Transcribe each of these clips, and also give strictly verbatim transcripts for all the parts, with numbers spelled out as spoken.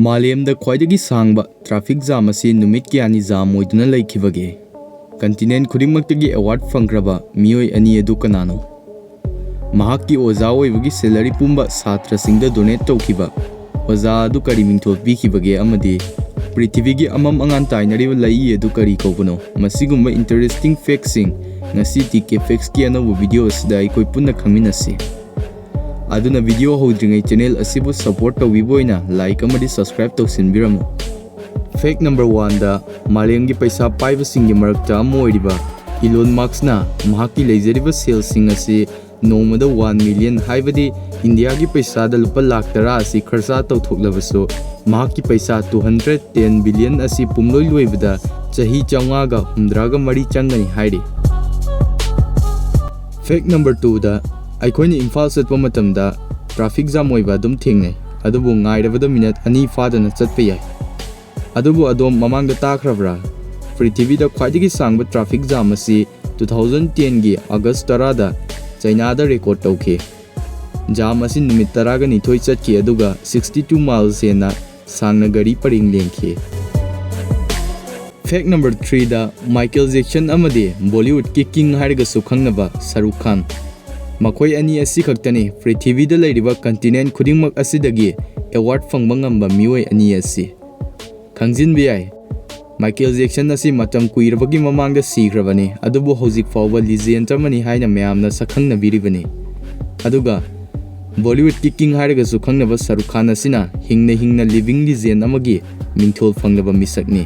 ꯃꯥꯂꯦꯝꯗ ꯈ꯭ꯋꯥꯏꯗꯒꯤ ꯁꯥꯡꯕ ꯇ꯭ꯔꯥꯐꯤꯛ ꯖꯥꯝ ꯑꯁꯤ ꯅꯨꯃꯤꯠ ꯀꯌꯥꯅꯤ ꯖꯥꯝ ꯑꯣꯏꯗꯨꯅ ꯂꯩꯈꯤꯕꯒꯦ? ꯀꯟꯇꯤꯅꯦꯟ ꯈꯨꯗꯤꯡꯃꯛꯇꯒꯤ ꯑꯦꯋꯥꯔꯗ ꯐꯪꯈ꯭ꯔꯕ ꯃꯤꯑꯣꯏ ꯑꯅꯤ ꯑꯗꯨ ꯀꯅꯥꯅꯣ? ꯃꯍꯥꯛꯀꯤ ꯑꯣꯖꯥ ꯑꯣꯏꯕꯒꯤ ꯁꯦꯂꯔꯤ ꯄꯨꯝꯕ ꯁꯥꯇ꯭ꯔꯁꯤꯡꯗ ꯗꯣꯅꯦꯠ ꯇꯧꯈꯤꯕ ꯑꯣꯖꯥ ꯑꯗꯨ ꯀꯔꯤ ꯃꯤꯡꯊꯣꯜ ꯄꯤꯈꯤꯕꯒꯦ? ꯑꯃꯗꯤ ꯄ꯭ꯔꯤꯊꯤꯕꯤꯒꯤ ꯑꯃꯝ ꯑꯉꯥꯟ ꯇꯥꯏꯅꯔꯤꯕ ꯂꯩꯏ ꯑꯗꯨ ꯀꯔꯤ ꯀꯧꯕꯅꯣ? ꯃꯁꯤꯒꯨꯝꯕ ꯏꯟꯇꯔꯦꯁꯇꯤꯡ ꯐꯦꯛꯁꯤꯡ ꯉꯁꯤ ꯇꯤ ꯀꯦ ꯐꯦꯛꯁꯀꯤ ꯑꯅꯧꯕ ꯚꯤꯗꯤꯑꯣ ꯑꯁꯤꯗ ꯑꯩꯈꯣꯏ ꯄꯨꯟꯅ ꯈꯪꯃꯤꯟꯅꯁꯤ꯫ ꯑꯗꯨꯅ ꯚꯤꯗꯤꯑꯣ ꯍꯧꯗ꯭ꯔꯤꯉꯩ ꯆꯦꯅꯦꯜ ꯑꯁꯤꯕꯨ ꯁꯄꯣꯔꯠ ꯇꯧꯕꯤꯕ ꯑꯣꯏꯅ ꯂꯥꯏꯛ ꯑꯃꯗꯤ ꯁꯕꯁꯀ꯭ꯔꯥꯏꯕ ꯇꯧꯁꯤꯟꯕꯤꯔꯝꯃꯨ꯫ ꯐꯦꯛ ꯅꯝꯕꯔ ꯋꯥꯟꯗ, ꯃꯥꯂꯦꯝꯒꯤ ꯄꯩꯁꯥ ꯄꯥꯏꯕꯁꯤꯡꯒꯤ ꯃꯔꯛꯇ ꯑꯃ ꯑꯣꯏꯔꯤꯕ ꯏꯂꯣꯟ ꯃꯥꯛꯁꯅ ꯃꯍꯥꯛꯀꯤ ꯂꯩꯖꯔꯤꯕ ꯁꯦꯜꯁꯤꯡ ꯑꯁꯤ ꯅꯣꯡꯃꯗ ꯋꯥꯟ ꯃꯤꯂꯤꯌꯟ, ꯍꯥꯏꯕꯗꯤ ꯏꯟꯗꯤꯌꯥꯒꯤ ꯄꯩꯁꯥꯗ ꯂꯨꯄꯥ ꯂꯥꯛ ꯇꯔꯥ ꯑꯁꯤ ꯈꯔꯆꯥ ꯇꯧꯊꯣꯛꯂꯕꯁꯨ, ꯃꯍꯥꯛꯀꯤ ꯄꯩꯁꯥ ꯇꯨ ꯍꯟꯗ꯭ꯔꯦꯠ ꯇꯦꯟ ꯕꯤꯂꯤꯌꯟ ꯑꯁꯤ ꯄꯨꯝꯂꯣꯏ ꯂꯣꯏꯕꯗ ꯆꯍꯤ ꯆꯥꯝꯃꯉꯥꯒ ꯍꯨꯝꯗ꯭ꯔꯥꯒ ꯃꯔꯤ ꯆꯪꯒꯅꯤ ꯍꯥꯏꯔꯤ꯫ ꯐꯦꯛ ꯅꯝꯕꯔ ꯇꯨꯗ, ꯑꯩꯈꯣꯏꯅ ꯏꯝꯐꯥꯜ ꯆꯠꯄ ꯃꯇꯝꯗ ꯇ꯭ꯔꯥꯐꯤꯛ ꯖꯥꯝ ꯑꯣꯏꯕ ꯑꯗꯨꯝ ꯊꯦꯡꯅꯩ, ꯑꯗꯨꯕꯨ ꯉꯥꯏꯔꯕꯗ ꯃꯤꯅꯠ ꯑꯅꯤ ꯐꯥꯗꯅ ꯆꯠꯄ ꯌꯥꯏ꯫ ꯑꯗꯨꯕꯨ ꯑꯗꯣꯝ ꯃꯃꯥꯡꯗ ꯇꯥꯈ꯭ꯔꯕ꯭ꯔꯥ? ꯄ꯭ꯔꯤꯊꯤꯕꯤꯗ ꯈ꯭ꯋꯥꯏꯗꯒꯤ ꯁꯥꯡꯕ ꯇ꯭ꯔꯥꯐꯤꯛ ꯖꯥꯝ ꯑꯁꯤ ꯇꯨ ꯊꯥꯎꯖꯟ ꯇꯦꯟꯒꯤ ꯑꯣꯒꯁ ꯇꯔꯥꯗ ꯆꯩꯅꯥꯗ ꯔꯦꯀꯣꯔꯗ ꯇꯧꯈꯤ꯫ ꯖꯥꯝ ꯑꯁꯤ ꯅꯨꯃꯤꯠ ꯇꯔꯥꯒ ꯅꯤꯊꯣꯏ ꯆꯠꯈꯤ, ꯑꯗꯨꯒ ꯁꯤꯛꯁꯇꯤ ꯇꯨ ꯃꯥꯏꯜꯁ ꯍꯦꯟꯅ ꯁꯥꯡꯅ ꯒꯥꯔꯤ ꯄꯔꯦꯡ ꯂꯦꯡꯈꯤ꯫ ꯐꯦꯛ ꯅꯝꯕꯔ ꯊ꯭ꯔꯤꯗ, ꯃꯥꯏꯀꯦꯜ ꯖꯦꯛꯁꯟ ꯑꯃꯗꯤ ꯕꯣꯂꯤꯋꯨꯗꯀꯤ ꯀꯤꯡ ꯍꯥꯏꯔꯒꯁꯨ ꯈꯪꯅꯕ ꯁꯔꯨꯛ ꯈꯥꯟ꯫ ꯃꯈꯣꯏ ꯑꯅꯤ ꯑꯁꯤ ꯈꯛꯇꯅꯤ ꯄ꯭ꯔꯤꯊꯤꯕꯤꯗ ꯂꯩꯔꯤꯕ ꯀꯟꯇꯤꯅꯦꯟ ꯈꯨꯗꯤꯡꯃꯛ ꯑꯁꯤꯗꯒꯤ ꯑꯦꯋꯥꯔꯗ ꯐꯪꯕ ꯉꯝꯕ ꯃꯤꯑꯣꯏ ꯑꯅꯤ ꯑꯁꯤ꯫ ꯈꯪꯖꯤꯟꯕ ꯌꯥꯏ, ꯃꯥꯏꯀꯦꯜ ꯖꯦꯛꯁꯟ ꯑꯁꯤ ꯃꯇꯝ ꯀꯨꯏꯔꯕꯒꯤ ꯃꯃꯥꯡꯗ ꯁꯤꯈ꯭ꯔꯕꯅꯤ, ꯑꯗꯨꯕꯨ ꯍꯧꯖꯤꯛ ꯐꯥꯎꯕ ꯂꯤꯖꯦꯟꯗ ꯑꯃꯅꯤ ꯍꯥꯏꯅ ꯃꯌꯥꯝꯅ ꯁꯛꯈꯪꯅꯕꯤꯔꯤꯕꯅꯤ꯫ ꯑꯗꯨꯒ ꯕꯣꯂꯤꯋꯨꯗꯀꯤ ꯀꯤꯡ ꯍꯥꯏꯔꯒꯁꯨ ꯈꯪꯅꯕ ꯁꯔꯨꯛ ꯈꯥꯟ ꯑꯁꯤꯅ ꯍꯤꯡꯅ ꯍꯤꯡꯅ ꯂꯤꯚꯤꯡ ꯂꯤꯖꯦꯟꯗ ꯑꯃꯒꯤ ꯃꯤꯡꯊꯣꯜ ꯐꯪꯂꯕ ꯃꯤꯁꯛꯅꯤ꯫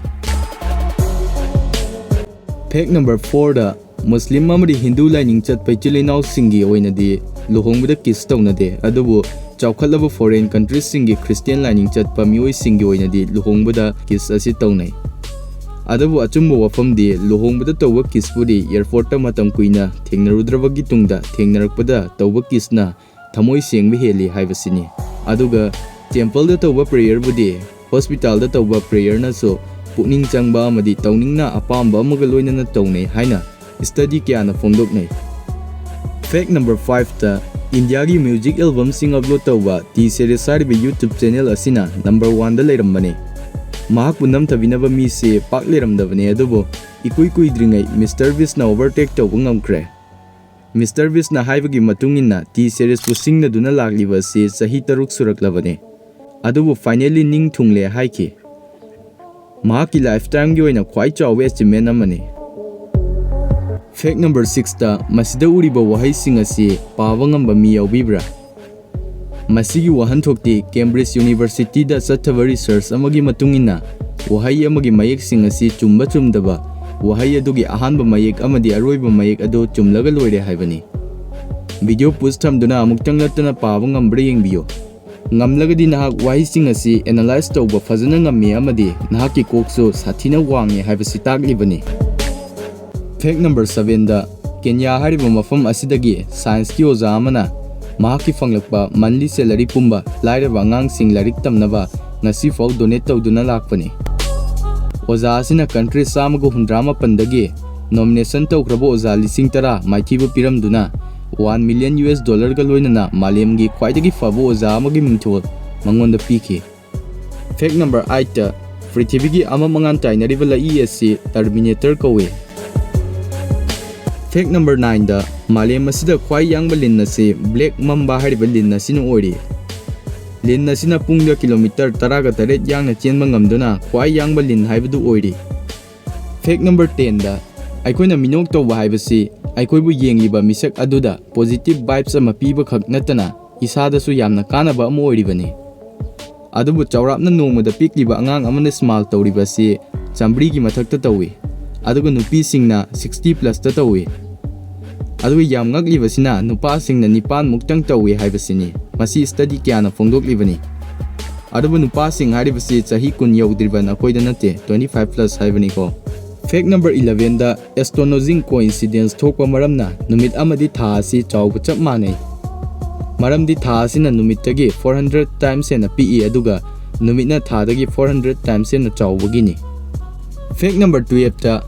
ꯐꯦꯛ ꯅꯝꯕꯔ ꯐꯣꯔꯗ, ꯃꯨꯁꯂꯤꯝ ꯑꯃꯗꯤ ꯍꯤꯟꯗꯨ ꯂꯥꯏꯅꯤꯡ ꯆꯠꯄ ꯏꯆꯤꯜ ꯏꯅꯥꯎꯁꯤꯡꯒꯤ ꯑꯣꯏꯅꯗꯤ ꯂꯨꯍꯣꯡꯕꯗ ꯀꯤꯁ ꯇꯧꯅꯗꯦ, ꯑꯗꯨꯕꯨ ꯆꯥꯎꯈꯠꯂꯕ ꯐꯣꯔꯦꯟ ꯀꯟꯇ꯭ꯔꯤꯁꯤꯡꯒꯤ ꯈ꯭ꯔꯤꯁꯇꯤꯌꯥꯟ ꯂꯥꯏꯅꯤꯡ ꯆꯠꯄ ꯃꯤꯑꯣꯏꯁꯤꯡꯒꯤ ꯑꯣꯏꯅꯗꯤ ꯂꯨꯍꯣꯡꯕꯗ ꯀꯤꯁ ꯑꯁꯤ ꯇꯧꯅꯩ꯫ ꯑꯗꯨꯕꯨ ꯑꯆꯨꯝꯕ ꯋꯥꯐꯝꯗꯤ, ꯂꯨꯍꯣꯡꯕꯗ ꯇꯧꯕ ꯀꯤꯁꯄꯨꯗꯤ ꯑꯦꯌꯔꯄꯣꯔꯠꯇ ꯃꯇꯝ ꯀꯨꯏꯅ ꯊꯦꯡꯅꯔꯨꯗ꯭ꯔꯕꯒꯤ ꯇꯨꯡꯗ ꯊꯦꯡꯅꯔꯛꯄꯗ ꯇꯧꯕ ꯀꯤꯁꯅ ꯊꯃꯣꯏ ꯁꯦꯡꯕ ꯍꯦꯜꯂꯤ ꯍꯥꯏꯕꯁꯤꯅꯤ꯫ ꯑꯗꯨꯒ ꯇꯦꯝꯄꯜꯗ ꯇꯧꯕ ꯄ꯭ꯔꯦꯌꯔꯕꯨꯗꯤ ꯍꯣꯁꯄꯤꯇꯥꯜꯗ ꯇꯧꯕ ꯄ꯭ꯔꯦꯌꯔꯅꯁꯨ ꯄꯨꯛꯅꯤꯡ ꯆꯪꯕ ꯑꯃꯗꯤ ꯇꯧꯅꯤꯡꯅ ꯑꯄꯥꯝꯕ ꯑꯃꯒ ꯂꯣꯏꯅꯅ ꯇꯧꯅꯩ ꯍꯥꯏꯅ ꯁ꯭ꯇꯗꯤ ꯀꯌꯥꯅ ꯐꯣꯡꯗꯣꯛꯅꯩ꯫ ꯐꯦꯛ ꯅꯝꯕꯔ ꯐꯥꯏꯚꯇ, ꯏꯟꯗꯤꯌꯥꯒꯤ ꯃ꯭ꯌꯨꯖꯤꯛ ꯑꯦꯜꯕꯝꯁꯤꯡ ꯑꯞꯂꯣꯗ ꯇꯧꯕ ꯇꯤ ꯁꯦꯔꯤꯁ ꯍꯥꯏꯔꯤꯕ ꯌꯨꯇ꯭ꯌꯨꯕ ꯆꯦꯅꯦꯜ ꯑꯁꯤꯅ ꯅꯝꯕꯔ ꯋꯥꯟꯗ ꯂꯩꯔꯝꯕꯅꯤ꯫ ꯃꯍꯥꯛꯄꯨ ꯅꯝꯊꯕꯤꯅꯕ ꯃꯤꯁꯦ ꯄꯥꯛ ꯂꯩꯔꯝꯗꯕꯅꯤ, ꯑꯗꯨꯕꯨ ꯏꯀꯨꯏ ꯀꯨꯏꯗ꯭ꯔꯤꯉꯩ ꯃꯤꯁꯇꯔ ꯕꯤꯁꯅ ꯑꯣꯚꯔꯇꯦꯛ ꯇꯧꯕ ꯉꯝꯈ꯭ꯔꯦ꯫ ꯃꯤꯁꯇꯔ ꯕꯤꯁꯅ ꯍꯥꯏꯕꯒꯤ ꯃꯇꯨꯡ ꯏꯟꯅ ꯇꯤ ꯁꯦꯔꯤꯁꯄꯨ ꯁꯤꯡꯅꯗꯨꯅ ꯂꯥꯛꯂꯤꯕ ꯑꯁꯤ ꯆꯍꯤ ꯇꯔꯨꯛ ꯁꯨꯔꯛꯂꯕꯅꯤ꯫ ꯑꯗꯨꯕꯨ ꯐꯥꯏꯅꯦꯜꯂꯤ ꯅꯤꯡ ꯊꯨꯡꯂꯦ ꯍꯥꯏꯈꯤ꯫ ꯃꯍꯥꯛꯀꯤ ꯂꯥꯏꯐ ꯇꯥꯏꯝꯒꯤ ꯑꯣꯏꯅ ꯈ꯭ꯋꯥꯏ ꯆꯥꯎꯕ ꯑꯦꯆꯤꯞꯃꯦꯟ ꯑꯃꯅꯤ꯫ ꯐꯦꯛ ꯅꯝꯕꯔ ꯁꯤꯛꯁꯇ ꯃꯁꯤꯗ ꯎꯔꯤꯕ ꯋꯥꯍꯩꯁꯤꯡ ꯑꯁꯤ ꯄꯥꯕ ꯉꯝꯕ ꯃꯤ ꯌꯥꯎꯕꯤꯕ꯭ꯔꯥ? ꯃꯁꯤꯒꯤ ꯋꯥꯍꯟꯊꯣꯛꯇꯤ ꯀꯦꯝꯕ꯭ꯔꯤꯖ ꯌꯨꯅꯤꯚꯔꯁꯤꯇꯤꯗ ꯆꯠꯊꯕ ꯔꯤꯁꯔꯆ ꯑꯃꯒꯤ ꯃꯇꯨꯡ ꯏꯟꯅ ꯋꯥꯍꯩ ꯑꯃꯒꯤ ꯃꯌꯦꯛꯁꯤꯡ ꯑꯁꯤ ꯆꯨꯝꯕ ꯆꯨꯝꯗꯕ, ꯋꯥꯍꯩ ꯑꯗꯨꯒꯤ ꯑꯍꯥꯟꯕ ꯃꯌꯦꯛ ꯑꯃꯗꯤ ꯑꯔꯣꯏꯕ ꯃꯌꯦꯛ ꯑꯗꯨ ꯆꯨꯝꯂꯒ ꯂꯣꯏꯔꯦ ꯍꯥꯏꯕꯅꯤ꯫ ꯚꯤꯗꯤꯑꯣ ꯄꯣꯁ ꯊꯝꯗꯨꯅ ꯑꯃꯨꯛꯇꯪ ꯅꯠꯇꯅ ꯄꯥꯕ ꯉꯝꯕ꯭ꯔꯥ ꯌꯦꯡꯕꯤꯌꯨ꯫ ꯉꯝꯂꯒꯗꯤ ꯅꯍꯥꯛ ꯋꯥꯍꯩꯁꯤꯡ ꯑꯁꯤ ꯑꯦꯅꯥꯂꯥꯏꯖ ꯇꯧꯕ ꯐꯖꯅ ꯉꯝꯃꯤ ꯑꯃꯗꯤ ꯅꯍꯥꯛꯀꯤ ꯀꯣꯛꯁꯨ ꯁꯥꯊꯤꯅ ꯋꯥꯡꯉꯤ ꯍꯥꯏꯕꯁꯤ ꯇꯥꯛꯂꯤꯕꯅꯤ꯫ ꯐꯦꯛ ꯅꯝꯕꯔ ꯁꯚꯦꯟꯗ, ꯀꯦꯟꯌꯥ ꯍꯥꯏꯔꯤꯕ ꯃꯐꯝ ꯑꯁꯤꯗꯒꯤ ꯁꯥꯏꯟꯁꯀꯤ ꯑꯣꯖꯥ ꯑꯃꯅ ꯃꯍꯥꯛꯀꯤ ꯐꯪꯂꯛꯄ ꯃꯟꯂꯤ ꯁꯦꯂꯔꯤ ꯄꯨꯝꯕ ꯂꯥꯏꯔꯕ ꯑꯉꯥꯡꯁꯤꯡ ꯂꯥꯏꯔꯤꯛ ꯇꯝꯅꯕ ꯉꯁꯤꯐꯥꯎ ꯗꯣꯅꯦꯠ ꯇꯧꯗꯨꯅ ꯂꯥꯛꯄꯅꯤ꯫ ꯑꯣꯖꯥ ꯑꯁꯤꯅ ꯀꯟꯇ꯭ꯔꯤ ꯆꯥꯝꯃꯒ ꯍꯨꯝꯗ꯭ꯔꯥ ꯃꯥꯄꯟꯗꯒꯤ ꯅꯣꯃꯤꯅꯦꯁꯟ ꯇꯧꯈ꯭ꯔꯕ ꯑꯣꯖꯥ ꯂꯤꯁꯤꯡ ꯇꯔꯥ ꯃꯥꯏꯊꯤꯕ ꯄꯤꯔꯝꯗꯨꯅ ꯋꯥꯟ ꯃꯤꯂꯤꯌꯟ ꯌꯨ ꯑꯦꯁ ꯗꯣꯂꯔꯒ ꯂꯣꯏꯅꯅ ꯃꯥꯂꯦꯝꯒꯤ ꯈ꯭ꯋꯥꯏꯗꯒꯤ ꯐꯕ ꯑꯣꯖꯥ ꯑꯃꯒꯤ ꯃꯤꯡꯊꯣꯜ ꯃꯉꯣꯟꯗ ꯄꯤꯈꯤ꯫ ꯐꯦꯛ ꯅꯝꯕꯔ ꯑꯥꯏꯠꯇ, ꯄ꯭ꯔꯤꯊꯤꯕꯤꯒꯤ ꯑꯃꯝ ꯑꯉꯥꯟ ꯇꯥꯏꯅꯔꯤꯕ ꯂꯩꯏ ꯑꯁꯤ ꯇꯔꯃꯤꯅꯦꯇꯔ ꯀꯧꯏ꯫ ꯐꯦꯛ ꯅꯝꯕꯔ ꯅꯥꯏꯟꯗ, ꯃꯥꯂꯦꯝ ꯑꯁꯤꯗ ꯈ꯭ꯋꯥꯏ ꯌꯥꯡꯕ ꯂꯤꯟ ꯑꯁꯤ ꯕ꯭ꯂꯦꯛ ꯃꯝꯕꯥ ꯍꯥꯏꯔꯤꯕ ꯂꯤꯟ ꯑꯁꯤꯅ ꯑꯣꯏꯔꯤ꯫ ꯂꯤꯟ ꯑꯁꯤꯅ ꯄꯨꯡꯗ ꯀꯤꯂꯣꯃꯤꯇꯔ ꯇꯔꯥꯒ ꯇꯔꯦꯠ ꯌꯥꯡꯅ ꯆꯦꯟꯕ ꯉꯝꯗꯨꯅ ꯈ꯭ꯋꯥꯏ ꯌꯥꯡꯕ ꯂꯤꯟ ꯍꯥꯏꯕꯗꯨ ꯑꯣꯏꯔꯤ꯫ ꯐꯦꯛ ꯅꯝꯕꯔ ꯇꯦꯟꯗ, ꯑꯩꯈꯣꯏꯅ ꯃꯤꯅꯣꯛ ꯇꯧꯕ ꯍꯥꯏꯕꯁꯤ ꯑꯩꯈꯣꯏꯕꯨ ꯌꯦꯡꯂꯤꯕ ꯃꯤꯁꯛ ꯑꯗꯨꯗ ꯄꯣꯖꯤꯇꯤꯚ ꯚꯥꯏꯕꯁ ꯑꯃ ꯄꯤꯕꯈꯛ ꯅꯠꯇꯅ ꯏꯁꯥꯗꯁꯨ ꯌꯥꯝꯅ ꯀꯥꯟꯅꯕ ꯑꯃ ꯑꯣꯏꯔꯤꯕꯅꯤ꯫ ꯑꯗꯨꯕꯨ ꯆꯥꯎꯔꯥꯛꯅ ꯅꯣꯡꯃꯗ ꯄꯤꯛꯂꯤꯕ ꯑꯉꯥꯡ ꯑꯃꯅ ꯁ꯭ꯃꯥꯏꯜ ꯇꯧꯔꯤꯕ ꯑꯁꯤ ꯆꯥꯝꯃꯔꯤꯒꯤ ꯃꯊꯛꯇ ꯇꯧꯏ, ꯑꯗꯨꯒ ꯅꯨꯄꯤꯁꯤꯡꯅ ꯁꯤꯛꯁꯇꯤ ꯄ꯭ꯂꯁꯇ ꯇꯧꯏ꯫ ꯑꯗꯨꯒ ꯌꯥꯝ ꯉꯛꯂꯤꯕꯁꯤꯅ ꯅꯨꯄꯥꯁꯤꯡꯅ ꯅꯤꯄꯥꯟ ꯃꯨꯛꯇꯪ ꯇꯧꯏ ꯍꯥꯏꯕꯁꯤꯅꯤ꯫ ꯃꯁꯤ ꯁ꯭ꯇꯗꯤ ꯀꯌꯥꯅ ꯐꯣꯡꯗꯣꯛꯂꯤꯕꯅꯤ꯫ ꯑꯗꯨꯕꯨ ꯅꯨꯄꯥꯁꯤꯡ ꯍꯥꯏꯔꯤꯕꯁꯤ ꯆꯍꯤ ꯀꯨꯟ ꯌꯧꯗ꯭ꯔꯤꯕ ꯅꯈꯣꯏꯗ ꯅꯠꯇꯦ, ꯇ꯭ꯋꯦꯟꯇꯤ ꯐꯥꯏꯚ ꯄ꯭ꯂꯁ ꯍꯥꯏꯕꯅꯤꯀꯣ꯫ ꯐꯦꯛ ꯅꯝꯕꯔ ꯏꯂꯚꯦꯟꯗ, ꯑꯦꯁꯇ꯭ꯔꯣꯅꯣꯖꯤꯡ ꯀꯣꯏꯟꯁꯤꯗꯦꯟꯁ ꯊꯣꯛꯄ ꯃꯔꯝꯅ ꯅꯨꯃꯤꯠ ꯑꯃꯗꯤ ꯊꯥ ꯑꯁꯤ ꯆꯥꯎꯕ ꯆꯞ ꯃꯥꯟꯅꯩ꯫ ꯃꯔꯝꯗꯤ ꯊꯥ ꯑꯁꯤꯅ ꯅꯨꯃꯤꯠꯇꯒꯤ ꯐꯣꯔ ꯍꯟꯗ꯭ꯔꯦꯠ ꯇꯥꯏꯝꯁ ꯍꯦꯟꯅ ꯄꯤꯛꯏ, ꯑꯗꯨꯒ ꯅꯨꯃꯤꯠꯅ ꯊꯥꯗꯒꯤ ꯐꯣꯔ ꯍꯟꯗ꯭ꯔꯦꯠ ꯇꯥꯏꯝꯁ ꯍꯦꯟꯅ ꯆꯥꯎꯕꯒꯤꯅꯤ꯫ ꯐꯦꯛ ꯅꯝꯕꯔ ꯇꯨꯌꯦꯜꯞꯇ,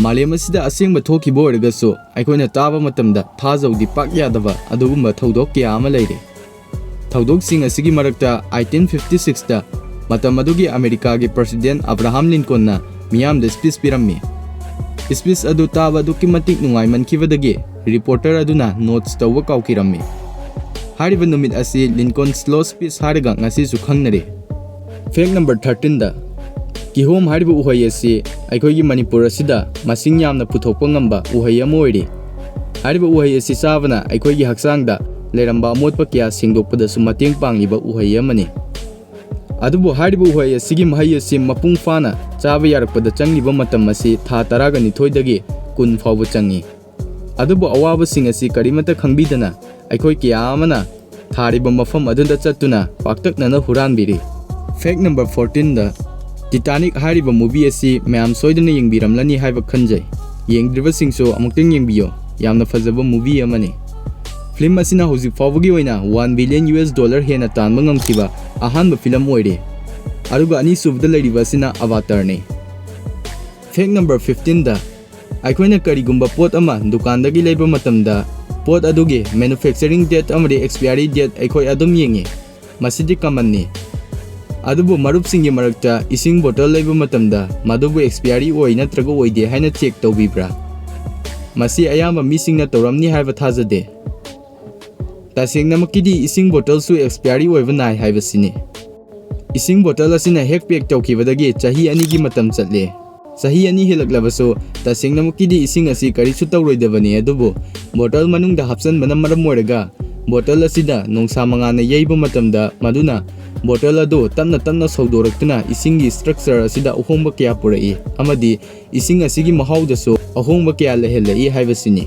ꯃꯥꯂꯦꯝ ꯑꯁꯤꯗ ꯑꯁꯦꯡꯕ ꯊꯣꯛꯈꯤꯕ ꯑꯣꯏꯔꯒꯁꯨ ꯑꯩꯈꯣꯏꯅ ꯇꯥꯕ ꯃꯇꯝꯗ ꯊꯥꯖꯧꯗꯤ ꯄꯥꯛ ꯌꯥꯗꯕ ꯑꯗꯨꯒꯨꯝꯕ ꯊꯧꯗꯣꯛ ꯀꯌꯥ ꯑꯃ ꯂꯩꯔꯦ꯫ ꯊꯧꯗꯣꯛꯁꯤꯡ ꯑꯁꯤꯒꯤ ꯃꯔꯛꯇ eighteen fifty-sixꯇ ꯃꯇꯝ ꯑꯗꯨꯒꯤ ꯑꯃꯦꯔꯤꯀꯥꯒꯤ ꯄ꯭ꯔꯁꯤꯗꯦꯟ ꯑꯕ꯭ꯔꯥꯍꯥꯝ ꯂꯤꯟꯀꯣꯟꯅ ꯃꯤꯌꯥꯝꯗ ꯁ꯭ꯄꯤꯆ ꯄꯤꯔꯝꯃꯤ꯫ ꯁ꯭ꯄꯤꯆ ꯑꯗꯨ ꯇꯥꯕ ꯑꯗꯨꯛꯀꯤ ꯃꯇꯤꯛ ꯅꯨꯡꯉꯥꯏꯃꯟꯈꯤꯕꯗꯒꯤ ꯔꯤꯄꯣꯔꯇꯔ ꯑꯗꯨꯅ ꯅꯣꯠꯁ ꯇꯧꯕ ꯀꯥꯎꯈꯤꯔꯝꯃꯤ꯫ ꯍꯥꯏꯔꯤꯕ ꯅꯨꯃꯤꯠ ꯑꯁꯤ ꯂꯤꯟꯀꯣꯟ ꯁ꯭ꯂꯣ ꯁ꯭ꯄꯤꯆ ꯍꯥꯏꯔꯒ ꯉꯁꯤꯁꯨ ꯈꯪꯅꯔꯤ꯫ ꯐꯦꯛ ꯅꯝꯕꯔ thirteenꯗ, ꯀꯤꯍꯣꯝ ꯍꯥꯏꯔꯤꯕ ꯎꯍꯩ ꯑꯁꯤ ꯑꯩꯈꯣꯏꯒꯤ ꯃꯅꯤꯄꯨꯔ ꯑꯁꯤꯗ ꯃꯁꯤꯡ ꯌꯥꯝꯅ ꯄꯨꯊꯣꯛꯄ ꯉꯝꯕ ꯎꯍꯩ ꯑꯃ ꯑꯣꯏꯔꯤ꯫ ꯍꯥꯏꯔꯤꯕ ꯎꯍꯩ ꯑꯁꯤ ꯆꯥꯕꯅ ꯑꯩꯈꯣꯏꯒꯤ ꯍꯛꯆꯥꯡꯗ ꯂꯩꯔꯝꯕ ꯑꯃꯣꯠꯄ ꯀꯌꯥ ꯁꯦꯡꯗꯣꯛꯄꯗꯁꯨ ꯃꯇꯦꯡ ꯄꯥꯡꯂꯤꯕ ꯎꯍꯩ ꯑꯃꯅꯤ꯫ ꯑꯗꯨꯕꯨ ꯍꯥꯏꯔꯤꯕ ꯎꯍꯩ ꯑꯁꯤꯒꯤ ꯃꯍꯩ ꯑꯁꯤ ꯃꯄꯨꯡ ꯐꯥꯅ ꯆꯥꯕ ꯌꯥꯔꯛꯄꯗ ꯆꯪꯂꯤꯕ ꯃꯇꯝ ꯑꯁꯤ ꯊꯥ ꯇꯔꯥꯅꯤꯊꯣꯏꯗꯒꯤ ꯀꯨꯟ ꯐꯥꯎꯕ ꯆꯪꯏ꯫ ꯑꯗꯨꯕꯨ ꯑꯋꯥꯕꯁꯤꯡ ꯑꯁꯤ ꯀꯔꯤꯃꯠꯇ ꯈꯪꯕꯤꯗꯅ ꯑꯩꯈꯣꯏ ꯀꯌꯥ ꯑꯃꯅ ꯊꯥꯔꯤꯕ ꯃꯐꯝ ꯑꯗꯨꯗ ꯆꯠꯇꯨꯅ ꯄꯥꯛꯇꯛꯅꯅ ꯍꯨꯔꯥꯟꯕꯤꯔꯤ꯫ ꯐꯦꯛ ꯅꯝꯕꯔ fourteenꯗ, ꯇꯤꯇꯥꯅꯤꯛ ꯍꯥꯏꯔꯤꯕ ꯃꯨꯚꯤ ꯑꯁꯤ ꯃꯌꯥꯝ ꯁꯣꯏꯗꯅ ꯌꯦꯡꯕꯤꯔꯝꯂꯅꯤ ꯍꯥꯏꯕ ꯈꯟꯖꯩ꯫ ꯌꯦꯡꯗ꯭ꯔꯤꯕꯁꯤꯡꯁꯨ ꯑꯃꯨꯛꯇꯪ ꯌꯦꯡꯕꯤꯌꯨ, ꯌꯥꯝꯅ ꯐꯖꯕ ꯃꯨꯚꯤ ꯑꯃꯅꯤ꯫ ꯐꯤꯂꯝ ꯑꯁꯤꯅ ꯍꯧꯖꯤꯛ ꯐꯥꯎꯕꯒꯤ ꯑꯣꯏꯅ one billion US dollar ꯍꯦꯟꯅ ꯇꯥꯟꯕ ꯉꯝꯈꯤꯕ ꯑꯍꯥꯟꯕ ꯐꯤꯂꯝ ꯑꯣꯏꯔꯦ꯫ ꯑꯗꯨꯒ ꯑꯅꯤꯁꯨꯕꯗ ꯂꯩꯔꯤꯕ ꯑꯁꯤꯅ ꯑꯕꯥꯇꯔꯅꯤ꯫ ꯐꯦꯛ ꯅꯝꯕꯔ fifteenꯗ, ꯑꯩꯈꯣꯏꯅ ꯀꯔꯤꯒꯨꯝꯕ ꯄꯣꯠ ꯑꯃ ꯗꯨꯀꯥꯟꯗꯒꯤ ꯂꯩꯕ ꯃꯇꯝꯗ ꯄꯣꯠ ꯑꯗꯨꯒꯤ manufacturing date ꯑꯃꯗꯤ expiry date ꯑꯩꯈꯣꯏ ꯑꯗꯨꯝ ꯌꯦꯡꯉꯤ꯫ ꯃꯁꯤꯗꯤ commonꯅꯤ꯫ ꯑꯗꯨꯕꯨ ꯃꯔꯨꯞꯁꯤꯡꯒꯤ ꯃꯔꯛꯇ ꯏꯁꯤꯡ ꯕꯣꯇꯜ ꯂꯩꯕ ꯃꯇꯝꯗ ꯃꯗꯨꯕꯨ expiry ꯑꯣꯏ ꯅꯠꯇ꯭ꯔꯒ ꯑꯣꯏꯗꯦ ꯍꯥꯏꯅ check ꯇꯧꯕꯤꯕ꯭ꯔꯥ? ꯃꯁꯤ ꯑꯌꯥꯝꯕ ꯃꯤꯁꯤꯡꯅ ꯇꯧꯔꯝꯅꯤ ꯍꯥꯏꯕ ꯊꯥꯖꯗꯦ꯫ ꯇꯁꯦꯡꯅꯃꯛꯀꯤꯗꯤ ꯏꯁꯤꯡ ꯕꯣꯇꯜꯁꯨ expiry ꯑꯣꯏꯕ ꯅꯥꯏ ꯍꯥꯏꯕꯁꯤꯅꯤ꯫ ꯏꯁꯤꯡ ꯕꯣꯇꯜ ꯑꯁꯤꯅ ꯍꯦꯛ pack ꯇꯧꯈꯤꯕꯗꯒꯤ ꯆꯍꯤ ꯑꯅꯤꯒꯤ ꯃꯇꯝ ꯆꯠꯂꯦ꯫ ꯆꯍꯤ ꯑꯅꯤ ꯍꯦꯜꯂꯛꯂꯕꯁꯨ ꯇꯁꯦꯡꯅꯃꯛꯀꯤꯗꯤ ꯏꯁꯤꯡ ꯑꯁꯤ ꯀꯔꯤꯁꯨ ꯇꯧꯔꯣꯏꯗꯕꯅꯤ, ꯑꯗꯨꯕꯨ ꯕꯣꯇꯜ ꯃꯅꯨꯡꯗ ꯍꯥꯞꯆꯟꯕꯅ ꯃꯔꯝ ꯑꯣꯏꯔꯒ ꯕꯣꯇꯜ ꯑꯁꯤꯗ ꯅꯨꯡꯁꯥ ꯃꯉꯥꯜꯅ ꯌꯩꯕ ꯃꯇꯝꯗ ꯃꯗꯨꯅ ꯕꯣꯇꯜ ꯑꯗꯨ ꯇꯞꯅ ꯇꯞꯅ ꯁꯧꯗꯣꯔꯛꯇꯨꯅ ꯏꯁꯤꯡꯒꯤ structure ꯑꯁꯤꯗ ꯑꯍꯣꯡꯕ ꯀꯌꯥ ꯄꯨꯔꯛꯏ ꯑꯃꯗꯤ ꯏꯁꯤꯡ ꯑꯁꯤꯒꯤ ꯃꯍꯥꯎꯗꯁꯨ ꯑꯍꯣꯡꯕ ꯀꯌꯥ ꯂꯩꯍꯜꯂꯛꯏ ꯍꯥꯏꯕꯁꯤꯅꯤ꯫